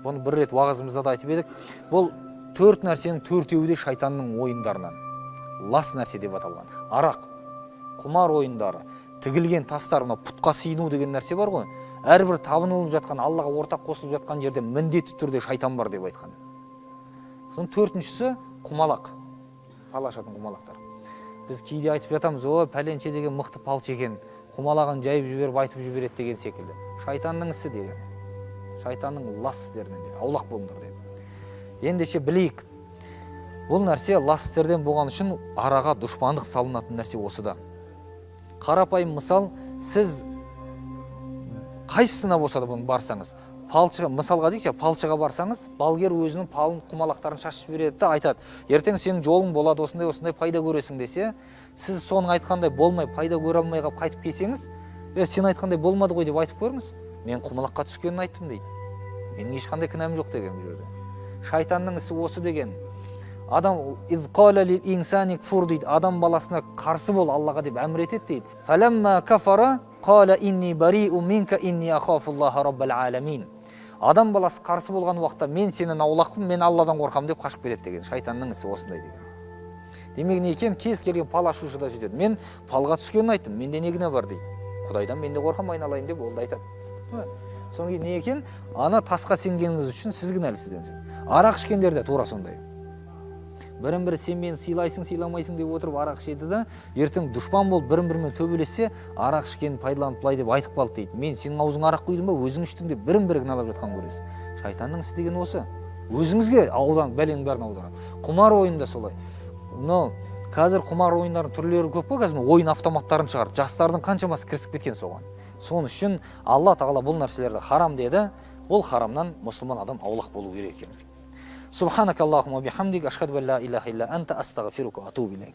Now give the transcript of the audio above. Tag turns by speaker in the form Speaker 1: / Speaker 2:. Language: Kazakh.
Speaker 1: Бұны бір рет уағызымызда да айтып едік. Бұл төрт нәрсенің төртеуі де шайтанның ойындарынан, лас нәрсе деп аталған. Арақ, құмар ойындары, тігілген тастар, мынау пұтқа сыйыну деген нәрсе бар ғой. Әрбір табынылып жатқан, Аллаға ортақ қосылып жатқан жерде міндетті түрде шайтан бар деп айтқан. Соның төртіншісі құмалақ, пал ашатын құмалақтар. Біз кейде айтып жатамыз: «О, пәленше деген мықты палшы екен, құмалағын жайып жіберіп, айтып жібереді» деген секілді. Шайтанның ісі деген, шайтанның лас істерінен дейді, аулақ болыңдар деді. Ендеше білейік, бұл нәрсе лас істерден болған үшін араға дұшпандық салынатын нәрсе осы да. Қарапайым мысал: сіз қайсысына болса да бұны барсаңыз, палшыға, мысалға дейікші, палшыға барсаңыз, балгер өзінің палын, құмалақтарын шашып жібереді да айтады: «Ертең сенің жолың болады, осындай осындай пайда көресің» десе, сіз соның айтқандай болмай, пайда көре алмай қалып қайтып келсеңіз: «Е, сен айтқандай болмады ғой» деп айтып көріңіз. «Мен құмалаққа түскенін айттым» дейді, «менің ешқандай кінәм жоқ» деген. Бұл жерде шайтанның ісі осы деген. Адам «Из қала лил инсани кфур» дейді, адам баласына қарсы бол Аллаға деп әмір етеді дейді. «Фаламма кафара қала инни бариу минка инни ахафуллаха раббал аламин». Адам баласы қарсы болған уақытта: «Мен сенен аулақпын, мен Алладан қорқамын» деп қашып кетеді деген. Шайтанның ісі осындай деген. Демек, не екен? Кез келген пал ашушы да жетеді: «Мен палға түскенін айттым, менде не кінә бар?» дейді. «Құдайдан мен де қорқамын, айналайын» деп ол да айтады. Содан кейін не екен? Ана тасқа сенгеніңіз үшін сіз кінәлісіз. Арақ ішкендер де тура сондай. Бірін бірі «сен мені сыйлайсың, сыйламайсың» деп отырып арақ ішеді да, ертең дұшпан болып, бірін бірімен төбелессе, арақ ішкенін пайдаланып былай деп айтып қалды дейді: «Мен сенің аузыңа арақ құйдым ба, өзің іштің» деп бірін бірі кінәлап жатқанын көресіз. Шайтанның ісі деген осы, өзіңізге аудан бәленің бәрін аударады. Құмар ойын да солай. Мынау қазір құмар ойындарының түрлері көп қой. Қазір ойын автоматтарын шығарды, жастардың қаншамасы кірісіп кеткен соған. Сол үшін Алла Тағала бұл нәрселерді харам деді. Ол харамнан мұсылман адам аулақ болу керек екен. سبحانك اللهم وبحمدك، أشهد أن لا إله إلا أنت، أستغفرك وأتوب إليك.